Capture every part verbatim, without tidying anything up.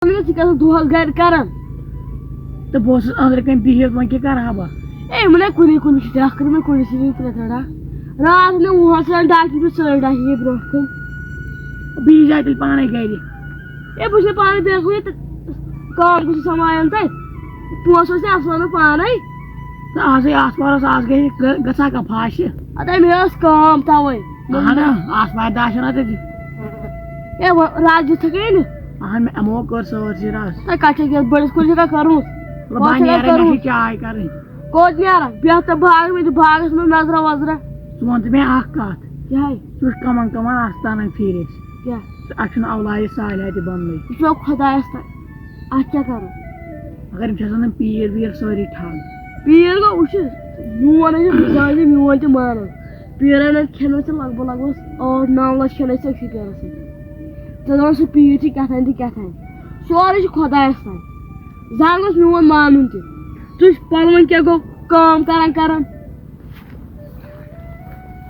ووٚن مےٚ، ژٕ کیٛاہ چھُکھ دۄہَس گَرِ کَران؟ تہٕ بہٕ اوسُس أنٛدرٕ کَنۍ بِہِتھ، وۄنۍ کیٛاہ کَرٕ ہا بہٕ؟ اے، یِمَن ہے کُنی کُنی چھِ ٹرٛکھ کٔرمٕژ، کُنی چھِ یِم ترٛےٚ ترٛےٚ ڈَکھ۔ راتھ مےٚ وُہَن سۭتۍ ڈاکٹر پیوٚو سٲرۍ ڈاکٹر یہِ برونٛٹھ کُن۔ بیٚیہِ جایہِ تیٚلہِ پانَے گَرِ۔ اے، بہٕ چھُس پانَے بیٚیہِ کُنہِ تہٕ کٲم کُس چھُ سنبھالان تَتہِ؟ پونٛسہٕ اوس نہٕ اَصٕل اَنُن پانَے۔ تہٕ آزٕے آتھوار ٲس، آز گٔے گٔ-، گٔژھا کانٛہہ پھاش یہِ؟ اَدٕ مےٚ ٲس کٲم تَوَے۔ اَہَن، آتھوارِ دۄہ آسہِ رَٹٕنۍ۔ اے، وۄنۍ راتھ دیُتھُکھ یے نہٕ؟ اَہَن، یِمو کٔر سٲرسٕے رَس۔ تۄہہِ کَتہِ چھَکھ یَتھ بٔڑِس کُلِس چھَکھ کٔرمٕژ؟ وَلہٕ بہٕ کوٚت چھَکھ نیرٕ، مےٚ کٔرمٕژ؟ چھِ چاے کَرٕنۍ۔ کوٚت نیرَکھ؟ بیٚہہ تہٕ باغَس منٛز، باغَس منٛز نظرا وظرا۔ ژٕ وَن تہٕ مےٚ اَکھ کَتھ۔ کیٛاہ؟ ژٕ چھُکھ کَمَن کَمَن آستانَن پھیٖرِتھ۔ کیٛاہ؟ اَتھ چھُنہٕ اولادِ صالحہ تہِ بَننٕے۔ یہِ چھُ خۄدایَس تام۔ اَتھ کیٛاہ کَرُن؟ اگر یِم چھِ آسان یِم پیٖر ویٖر سٲری ٹھَل۔ پیٖر گوٚو وٕچھ، میون ہے چھُ مِزاج، میون تہِ مانان۔ پیٖرَن ہَن کھٮ۪ن ٲسۍ لگ بگ، لگ بگ ٲٹھ نَو لَچھ کھٮ۪ن ٲسۍ أکسٕے پیٖرَس سۭتۍ۔ ژےٚ دَپان سُہ پیٖر چھِ کیٛاہ تام تہٕ کیٛاہ تام۔ سورُے چھُ خۄدایَس تام۔ زَن گوٚژھ میون مانُن تہِ۔ تُہۍ پَلوَن کیٛاہ گوٚو کٲم کَران کَران؟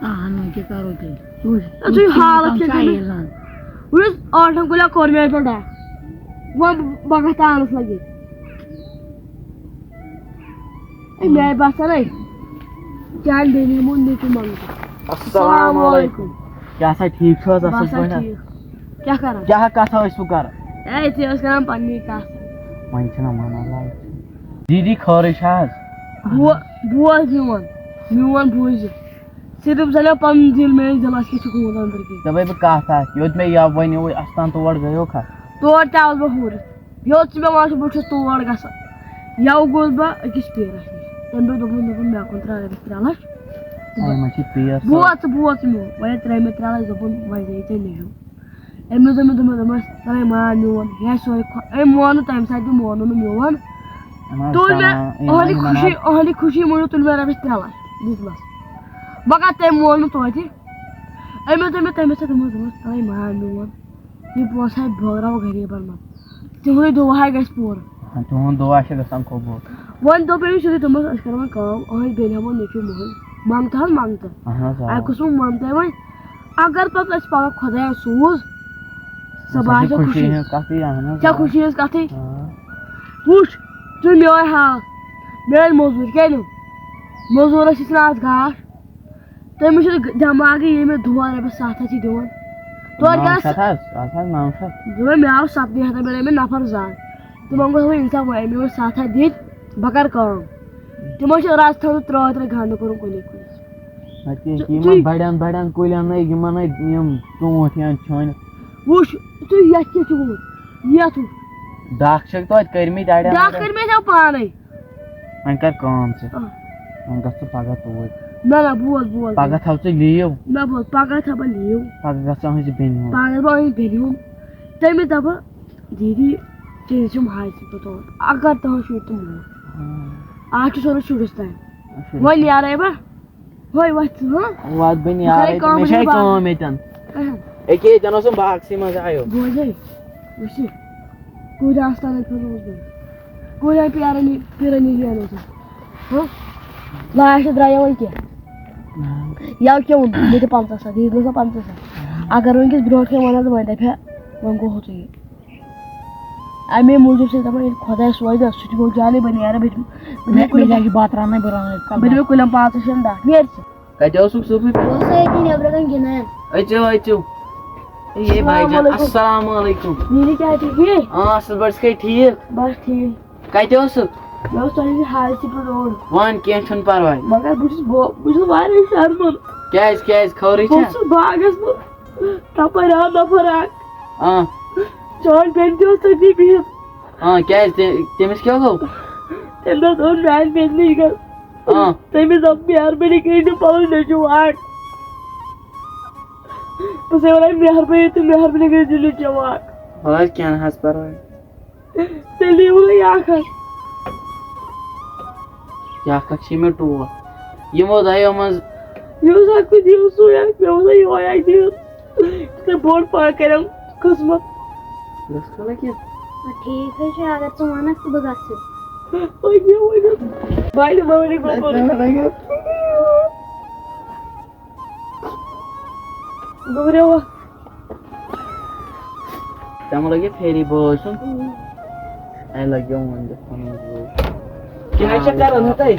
اہن، وۄنۍ کیٛاہ کَرو تیٚلہِ؟ ژٕ وٕچھ، نہ، ژٕ وٕچھ حالت کیٛاہ چھِ چھِ مےٚ۔ ییٚلہِ زَن۔ وٕچھ، ٲٹھَن کُلٮ۪ن کوٚر مےٚ اَتہِ پٮ۪ٹھ ڈَکھ۔ وۄنۍ بہٕ گژھٕ تانَس لَگِتھ۔ اے، مےٚ باسان، اے، چانہِ بیٚنہِ ہٮ۪مو نیٚچوٗ منٛگتہٕ۔ السلام علیکم۔ کیٛاہ سا ٹھیٖک چھُ حظ؟ اَصٕل باسان پٲٹھۍ؟ ٹھیٖک۔ کیٛاہ کَران؟ کیٛاہ کَتھا ٲسوٕ کَران؟ اے، ژےٚ ٲس کَران پنٛنی کَتھ۔ وۄنۍ چھِنہ وَنان لایق۔ دیٖدی، خٲرٕے چھا حظ؟ بو-، بوز میون، میون بوٗزِو۔ صرف زَنہ پَنُن دِل، میٲنِس دِلَس کیٛاہ چھُ گوٚمُت أنٛدرٕ کِنۍ۔ دَپَے بہٕ کَتھ اَکھ، یوٚت مےٚ یَوٕ وَنیوُے اَستان، تور گٔیوکھا؟ تور تہِ آوُس بہٕ ہُرِتھ۔ یوٚت ژٕ مےٚ وَنان چھُکھ، بہٕ چھُس تور گژھان۔ یَوٕ گوٚوُس بہٕ أکِس پیٖرَس نِش۔ تٔمۍ دوٚپ، دوٚپُن، دوٚپُن، مےٚ کُن ترٛٲوِتھ ترٛےٚ لَچھ۔ اَے، یِمَن چھِ پیٖر بوز ژٕ، بوز ژٕ میون۔ وۄنۍ ییٚلہِ ترٛٲے مےٚ ترٛےٚ لَچھ، دوٚپُن، وۄنۍ گٔیے ژےٚ نیٚچوٗ۔ أمۍ دوٚپ، دوٚپمَس، دوٚپمَس، دوٚپمَس، تَلَے ماے میون، یہِ آسہِ سورُے خۄ-، أمۍ مون نہٕ تَمہِ ساتہٕ تہِ، مونُن نہٕ میون۔ اَہَن حظ، تُل مےٚ، تَمام، یِمَن، أہٕنٛدِ یِمَن خوشی، حظ۔ أہٕنٛدِ خوشی موٗجوٗب تُل مےٚ رۄپیَس ترٛےٚ لَچھ، دِتمَس۔ مگر تٔمۍ مون نہٕ توتہِ۔ أمۍ دوٚپ مےٚ، تٔمِس سۭتۍ دوٚپمَس، دوٚپمَس، تَلَے ماے میون، یہِ پونٛسہٕ ہَے بٲگراوو غریٖبَن منٛز۔ تِہُنٛدُے دُعا ہَے گژھِ پوٗرٕ۔ تُہُنٛد دُعا چھُ گژھان قبوٗل۔ وۄنۍ دوٚپ أمِس سیوٚدُے، دوٚپمَس، أسۍ کَرو وۄنۍ کٲم، أہٕنٛدِ بیٚنہِ ہٮ۪مو نیٚچوٗ مۄہٕنۍ، منٛگتہٕ حظ منٛگتہٕ۔ اَہَن حظ، آ۔ اَکہِ قٕسمہٕ منٛگتَے وۄنۍ۔ اگر پَتہٕ اَسہِ پَگاہ خۄدایَن سوٗز، سۄ سۄ چھِ باسہِ خوشی خوشی۔ ہٕنٛز کَتھٕے، اَہَن حظ، چھےٚ آ۔ خوشی ہٕنٛز کَتھٕے۔ آ۔ وٕچھ، ژٕ میون حال، میٲنۍ مٔزوٗرۍ کیٛاہ نیوٗ؟ مٔزوٗرَس چھِ ژھٕنان آز گاش۔ تٔمِس چھُنہٕ دٮ۪ماغٕے، ییٚمۍ مےٚ دُہَن رۄپیَس سَتھ ہَتھ چھِ دِوان۔ تورٕ نَو کیٛاہ شیٚتھ حظ، اَتھ حظ نَو شیٚتھ۔ دوٚپمَے، مےٚ آو سَتنٕے ہَتَن پٮ۪ٹھ، أمۍ مےٚ نفر زٕ۔ تِمَن گوٚژھ وۄنۍ اِنصاف وۄنۍ، أمۍ مےٚ وۄنۍ سَتھ ہَتھ دِتۍ، بہٕ کَرٕ کٲم۔ تِمو چھِ رَز تھٲومٕژ ترٛٲوِتھ، ترٛٲوِتھ گَنٛڈٕ کوٚرُن کُنی کُنِس۔ اَدٕ کیٛاہ، ژٕ-، یِمَن ژٕے بَڑٮ۪ن بَڑٮ۪ن کُلٮ۪ن نَے، یِمَن نَے یِم ژوٗنٛٹھۍ ہَن چھٲنِتھ۔ وٕچھ، ژٕ یَتھ کیٛاہ چھُ گوٚمُت؟ یَتھ وٕچھ۔ ڈَکھ چھِکھ توتہِ کٔرمٕتۍ اَڑٮ۪ن ڈَکھ اَڑٮ۪ن۔ کٔرۍ مےٚ ژےٚ پانَے۔ وۄنۍ کر کٲم ژٕ۔ آ۔ وۄنۍ گژھ ژٕ پگاہ توٗرۍ۔ نہ، نہ، بوز، بوز، پگاہ بوز۔ تھاو ژٕ leave۔ نہ، بوز، پگاہ تھاو بہٕ leave۔ پگاہ گژھ ژٕ أہنٛزِ بیٚنہِ ہُنٛد۔ پگاہ گژھ بہٕ أہنٛزِ بیٚنہِ ہُنٛد۔ تٔمِس دپہٕ، دیٖدی، ژےٚ چھُم حاجتٕے توٚتام۔ اگر تُہنٛد شُر تہٕ مول۔ آ۔ آز چھُ سورُے شُرِس تام۔ شُرِس وۄنۍ تام۔ نیرے بہٕ۔ وۄنۍ وۄتھ ژٕ، ہاں؟ وۄتھ بہٕ بہٕ نیرے کرے تہٕ کٲم، مےٚ چھے وۄنۍ کٲم ییٚتٮ۪ن۔ اہم۔ أکے ییٚتٮ۪ن اوسُم باغسٕے منٛز آیو۔ بوز ہے، وٕچھ یہِ۔ کۭتیٛاہ آستانَن پھِرنووُس بہٕ۔ کۭتیٛاہ پیرَن یہِ، پھِرَن یہِ ہٮ۪ن اوسُس۔ ہہ؟ لاسٹ درٛایو وۄنۍ کینٛہہ۔ یَوٕ کیٛاہ ووٚن؟ مےٚ دِ پنٛژاہ ساس، یہِ دِژ مےٚ پنٛژاہ ساس۔ اگر وٕنۍکٮ۪س برٛونٛٹھ کَنہِ وَنان تہٕ وۄنۍ دَپہِ ہا، وۄنۍ گوٚو ہوٚتُے۔ اَمے موٗجوٗب چھِ دَپان، ییٚلہِ خۄداے سوزِ، سُہ تہِ گوٚو جانٕے، بہٕ نیرٕ، بہٕ تہِ، بہٕ تہِ مےٚ، مےٚ کُلٮ۪ن، جایہِ چھِ بَتہٕ رَنٕنَے، بہٕ رَنَے کَلہٕ بہٕ دِمہٕ کُلٮ۪ن پانٛژَن شٮ۪ن ڈَکھ، نیرِ ژٕ۔ کَتہِ اوسُکھ صُبحٕے؟ بہٕ اوسُس أتی نیٚبرٕ کَنہِ گِنٛدان۔ أژِو، أژِو۔ اے بھائی جان، السلام علیکم۔ السلام علیکم۔ دیٖدی کیٛاہ چھِ ٹھیٖک؟ آ، اَصٕل پٲٹھۍ، ژٕ چھُکھے ٹھیٖک؟ بَس ٹھیٖک۔ کَتہِ اوسُکھ؟ مےٚ اوس تۄہہِ نِش حالسٕے پٮ۪ٹھ اوٚڑ۔ وَن، کینٛہہ چھُنہٕ پَرواے۔ مگر بہٕ چھُس، بہٕ، بہٕ چھُس واریاہ شرمَن۔ کیٛازِ، کیٛازِ، خٲرٕے بہٕ چھا؟ اوسُس باغَس منٛز، تَپٲرۍ آو نفر اَکھ۔ آ۔ چٲنۍ بیٚنہِ تہِ ٲس تٔتی بِہِتھ۔ آ، کیٛازِ؟ تہِ-، تٔمِس کیٛاہ گوٚو؟ تٔمۍ دوٚپ، دوٚپُن، میٛانہِ بیٚنہِ نِش گژھ۔ آ۔ تٔمِس دوٚپ، مہربٲنی کٔرِتھ دِ پَنُن نیٚچوٗ واک۔ بہٕ چھَسے وَنان، مہربٲنی تہٕ مہربٲنی کٔرِتھ دِ نیٚچوٗ واک۔ وَلہٕ حظ، کینٛہہ نہٕ حظ پَرواے۔ تیٚلہِ یِمو یہِ اَکھ اَکھ۔ یہِ اَکھ اَکھ چھِ مےٚ ٹوٹھ۔ یِمو دۄیو منٛز۔ یہِ اوس اَکھ کُے، یہِ اوس سُے اَکھ، مےٚ ووٚن یِہوٚے اَکھ دِیِو۔ یُتھ نہٕ بوٚڑ پَہَن کَرٮ۪م قٕسمَت۔ گژھِ نہٕ کینٛہہ۔ ٹھیٖک حظ چھُ، اگر ژٕ وَنَکھ تہٕ بہٕ گژھٕ۔ وۄنۍ کیٛاہ وَنو؟ بَنہِ، بہٕ وَنہٕ یہِ گوٚبُر۔ گوٚبریو۔ تَمہِ لَگہِ پھیری بٲے سُنٛد۔ اَمہِ لَگہِ وۄنۍ دِتھ پَنُن بوے۔ کیٛاہ چھےٚ کران ہُہ تۄہہِ؟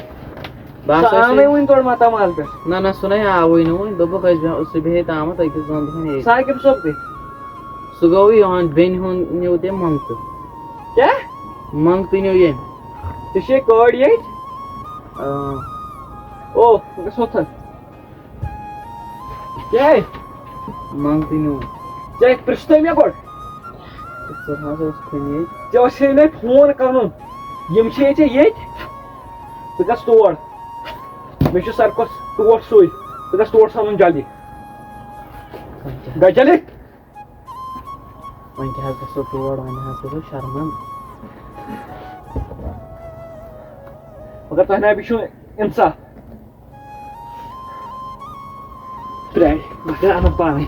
بہٕ سُہ ہسا آو چھُس نَے وُنہِ تورٕ ماتامال پٮ۪ٹھ۔ نہ، نہ، سُہ نَے آوُے نہٕ وُنہِ۔ دوٚپُکھ أسۍ بیٚہمو، سُہ بیٚہہِ تامَتھ أکِس دۄن دۄہَن ییٚتہِ۔ ثاقب صٲب تہِ؟ سُہ گوٚو یِہُنٛد بیٚنہِ ہُنٛد نیوٗ تٔمۍ منٛگتہٕ۔ کیٛاہ؟ منٛگتہٕ نیوٗ ییٚمۍ۔ ژےٚ چھے کٲڑۍ ییٚتہِ؟ اۭں۔ او، بہٕ گژھٕ ہوٚتھَن۔ کیٛاہ؟ منٛگتہٕ نیوٗ۔ ژےٚ پرٛژھتھَے مےٚ گۄڈٕ؟ ژٕ حظ اوس کُنہِ ییٚتہِ۔ ژےٚ اوسے مےٚ فون کرُن۔ یِم چھِ ییٚتہِ ییٚتہِ۔ ژٕ گژھ تور۔ مےٚ چھُ ساروی کھۄتہٕ ٹوٹھ سُے۔ ژٕ گژھ تور سَنُن جلدی۔ گژھ جلدی۔ وۄنۍ کیٛاہ حظ گژھو تور، وۄنۍ حظ گژھو شرمن۔ مگر تۄہہِ نہ چھُو اِنصاف۔ ترٛے، بہٕ کَرٕ اَنُن پانَے۔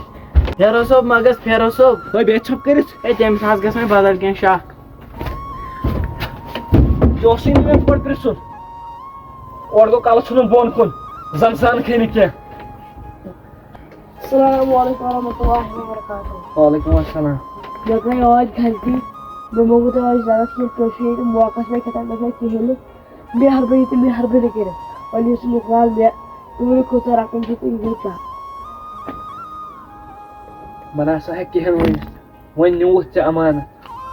پھیرو صٲب، مہ گژھ پھیرو صٲب۔ ہے، بیٚیہِ ژھۄپ کٔرِتھ۔ ہے، تٔمِس نہ حظ گژھِ وۄنۍ بدل کینٛہہ شک۔ یہِ اوسُے نہٕ مےٚ گۄڈٕ پرٛژھُن۔ اورٕ گوٚو کَلہٕ ژھٕنُن بۄن کُن، زَن زانکھٕے نہٕ کینٛہہ۔ السلام علیکم ورحمۃ اللہ وبرکاتہ۔ وعلیکم السلام۔ مےٚ گٔے ٲدۍ غلطی، مےٚ موٚنگوٗ تۄہہِ ٲدۍ زیادَس کینٛہہ، تُہۍ چھِو ییٚتہِ موقعس پٮ۪ٹھ کھٮ۪تان، مےٚ چھُنہٕ کِہیٖنۍ نہٕ۔ مہربٲنی تہٕ مہربٲنی کٔرِتھ ؤنِو سُہ مُقرر مےٚ، تُہُنٛد کوٗتاہ رقم چھُ تہٕ یوٗتاہ۔ بہٕ نہ سا ہٮ۪کہٕ کِہیٖنۍ ؤنِتھ۔ وۄنۍ نیوٗتھ ژےٚ امانت،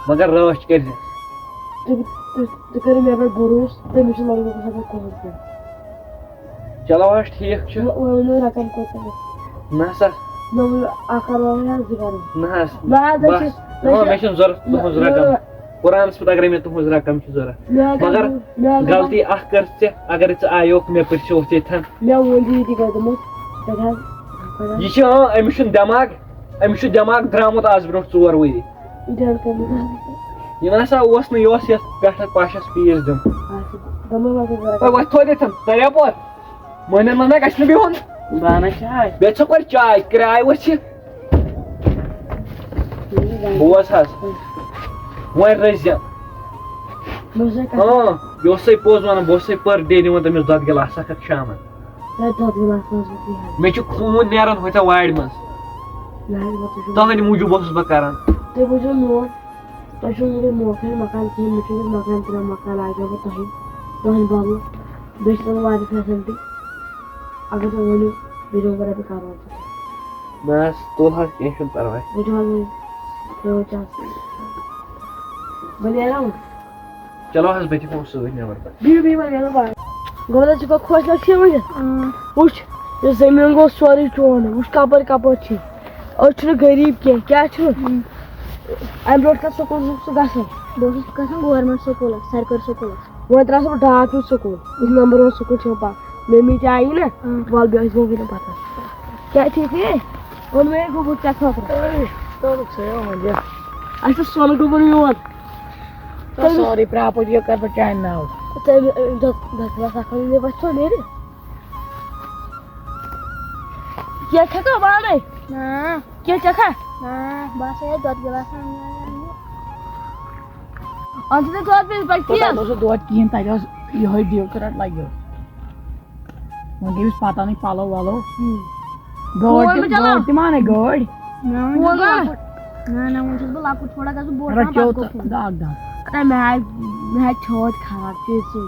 مگر رٲچھ کٔرزِ۔ تُہۍ، تُہۍ، تُہۍ کٔرِو مےٚ پٮ۪ٹھ بروسہٕ، تٔمِس چھُ لگان گژھان کٕہٕنۍ تہِ۔ چلو حظ، ٹھیٖک چھُ۔ وۄنۍ، وۄنۍ ؤنِو رقم کوٗتاہ گژھِ؟ نہ سا۔ مےٚ ووٚن اکھ کرور یا زٕ کرور۔ نہ حظ۔ نہ حظ، نہ بس۔ چھِ، نہ، نہ چھِ۔ مےٚ چھُنہٕ ضوٚرتھ نہ، تُہٕنٛز نہ، رقم۔ نہ۔ قرآنَس پٮ۪ٹھ اگرے مےٚ تُہٕنٛز رقم چھِ ضوٚرتھ۔ مےٚ حظ مگر گژھِ، مےٚ حظ گژھِ۔ غلطی اکھ کٔر ژےٚ، اگرے ژٕ آیوکھ مےٚ پرژھوتھ ییٚتھٮ۪ن۔ مےٚ ووٚن یہِ تہِ گوٚو دوٚپمُت، تَتہِ حظ۔ یہِ چھُ، اۭں، أمِس چھُنہٕ دٮ۪ماغ، أمِس چھُ دٮ۪ماغ درٛامُت آز برونٛٹھ ژور ؤری۔ یہِ ڈَل کٔرمٕژ آسہِ۔ یہِ نہ سا اوس نہٕ، یہِ اوس یَتھ پٮ۪ٹھٕ پَشَس پیٖس دیُن۔ اچھا، دوٚپمَے وۄنۍ گٔے ہے، ضوٚرَتھ۔ وۄتھ تھوٚد ییٚتھٮ۪ن، ژٕ رٮ۪پور۔ مۄہنٮ۪ن منٛز نہ گژھِ نہٕ بِہُن۔ بہٕ اَنَے چاے۔ بیٚیہِ ژھۄپٲرۍ چاے، کرٛاے ؤژھِ۔ بوز حظ، وۄنۍ رٔزۍ زِ۔ بہٕ چھُسَے کَتھ۔ اۭں، یہِ اوسَے پوٚز وَنان، بہٕ اوسَے per day دِوان تٔمِس دۄدٕ گِلاس اَکھ اَکھ شامَن۔ ہے، دۄدٕ گِلاس منٛز وۄتھ یہِ حظ۔ مےٚ چھُ خوٗن نیران ہوٚتٮ۪ن وارِ منٛز۔ نہ حظ، وۄتھ تُہۍ چھِو تُہٕنٛدِ موٗجوٗب اوسُس بہٕ کران۔ تُہۍ بوٗزِو میون، تۄہہِ چھُو نہٕ وٕنہِ موقعہٕ مکان کِہیٖنۍ، مےٚ چھُ وٕنہِ مکان ترٛےٚ مکان لاگیو بہٕ تۄہہِ، تُہٕنٛدِ بدلہٕ۔ بیٚیہِ چھِ تِمن واریاہ facility۔ اگر تُہۍ ؤنِو، بیٚیہِ دِمو بہٕ رۄپیہِ کرور تہِ۔ نہ حظ، تُل حظ، کینٛہہ چھُنہٕ پرواے۔ ؤلِو حظ وۄنۍ، ترٛٲیِو چانسٕے۔ بہٕ نیرا وۄنۍ۔ چلو حظ، بہٕ تہِ پونٛسہٕ سۭتۍ نٮ۪بر پتہٕ۔ بِہِو، بِہِو، بہٕ نیرا وۄنۍ۔ گوٚو نہ ژٕ گوٚو خۄش نہ چھُے وۄنۍ؟ اۭں۔ وٕچھ، یہِ زٔمیٖن گوٚو سورُے چون۔ وٕچھ کَپٲرۍ کَپٲرۍ چھِ۔ أسۍ چھِنہٕ غریٖب کینٛہہ۔ کیٛاہ چھُ؟ اۭں۔ اَمہِ برونٛٹھ کَتھ سکوٗل چھُکھ ژٕ گژھان؟ بہٕ اوسُس گژھان government سکوٗلَس، سرکٲرۍ سکوٗلَس۔ وۄنۍ ترٛاو سا بہٕ ڈاک ہیوٗ سکوٗل، یُس number one سکوٗل چھُ یِوان پَتہٕ۔ مٔمی تہِ آیی نہ، اۭں۔ وَلہٕ بیٚہہ أسۍ برونٛہہ کُن پَتھَر۔ کیٛاہ ٹھیٖک چھُ؟ ووٚن مےٚ گوٚبُر ژےٚ خٲطرٕ۔ اے، توٚرُکھ سا یہِ وۄنۍ یہِ۔ اَسہِ چھُ سۄنہٕ ڈُبُن یور۔ تہٕ تٔمِس sorry property یہِ کَرٕ بہٕ چانہِ ناوٕ۔ تٔمۍ، أمۍ دوٚپ، دَپہِ وَس اَکھ وَنہِ مےٚ وَسہِ سۄ نیرِ۔ کینٛہہ کھٮ۪کھا پانَے؟ نہ۔ کینٛہہ چَکھا؟ نہ، بہٕ ہسا یہِ دۄدٕ گِلاس اَنہٕ۔ اَن ژٕ تیٚلہِ دۄد بیٚیہِ پَتہٕ تَتہِ کینٛہہ۔ اوس نہٕ دۄد کِہیٖنۍ، تَتہِ اوس یِہوٚے ڈِو تہٕ رَٹ لَگیو۔ وۄنۍ گٔے أمِس پَتہ نہٕ پَلو وَلو۔ ہُم۔ گٲڑۍ وۄنۍ تہِ، مےٚ چلاو۔ گٲڑۍ تہِ مانے گٲڑۍ۔ مےٚ وۄنۍ چھُس وۄنۍ بہٕ گٔے۔ لۄکُٹ۔ نہ، نہ، وۄنۍ چھُس بہٕ لۄکُٹ، تھوڑا گژھٕ بہٕ بوٚڑ رَٹ پَہَم، چیو پَتہٕ تہٕ گوٚو کینٛہہ۔ دَگ دَگ۔ اَدٕ مےٚ آے، مےٚ آے ژھوٚٹ خراب، چے ژٕے۔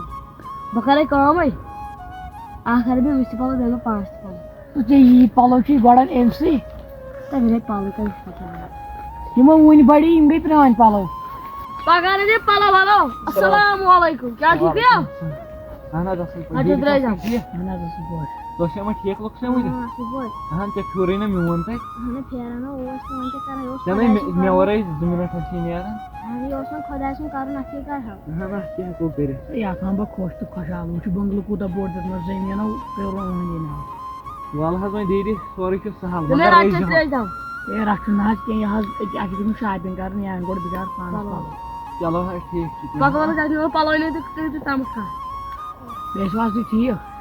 بہٕ کَرَے کٲمٕے۔ اَکھ کَرٕ بہٕ أمِس تہِ پَلو، بیٚیہِ اَنہٕ بہٕ پانَس تہِ پَلو۔ تہٕ ژےٚ یی پَلو چھُے گۄڈَن أمۍ سٕے۔ تَمہِ رٮ۪تہٕ پَلو کَمہِ ساتہٕ اَنہٕ؟ یِمو وُنہِ بَڑی، یِم گٔے پرٛٲنۍ پَلو۔ پَگاہ اَنَے مےٚ پَلو وَلو۔ السلام علیکم۔ کیٛاہ ٹھیٖک چھُ؟ اَہَن حظ، اَصٕل پٲٹھۍ۔ اَدٕ حظ، درٛٲے جام۔ ٹھیٖک؟ اَہَن حظ، اَصٕل پٲٹھۍ۔ تۄہہِ چھا یِمَن ٹھیکہٕ لُکھ چھا وٕنہِ؟ آ، اَصٕل پٲٹھۍ۔ اَہَن، ژےٚ پھیورٕے نہ میون تَتہِ۔ اَہَن، پھیران ہا اوس، وۄنۍ کیٛاہ کَرٕ، یہِ اوس ژےٚ نَے خۄداے مےٚ، سُنٛد مےٚ کَرُن۔ وَرٲے زٕ مِنَٹ حظ چھِی نیران۔ اَہَن، یہِ اوس وۄنۍ خۄداے سُنٛد کَرُن، اَتھ کیٛاہ کَرٕ ہا؟ اَہَن، اَتھ کیٛاہ ہٮ۪کو کٔرِتھ؟ ہے، اَتھ وَنہٕ بہٕ خۄش تہٕ خۄشحال، وٕچھ بنٛگلہٕ کوٗتاہ بوٚڑ دیُتمَس زٔمیٖنو، پیوٚو رۄہنہٕ ناو۔ وَلہٕ حظ، وۄنۍ دے دِ سورُے چھُ سہل، تیٚلہِ مگر رَٹ رٲزۍ ژٕ زیوٗٹھ۔ ترٛٲوِتھ دَم۔ ہے، رَٹ چھُنہٕ حظ کینٛہہ، یہِ حظ أکیٛاہ، اَسہِ چھِ گٔمٕژ shopping کَرٕنۍ، یہِ اَنہٕ گۄڈٕ بِچار پانَس چلو۔ پَلو۔ چلو حظ، ٹھیٖک چھُ تیٚلہِ۔ پَتہٕ وَلہٕ حظ، اَسہِ نِمو پَلو أنِتھ تہٕ کٔرِو تُہۍ تَمَتھ کَتھ۔ بیٚیہِ چھِو حظ تُہۍ ٹھیٖک؟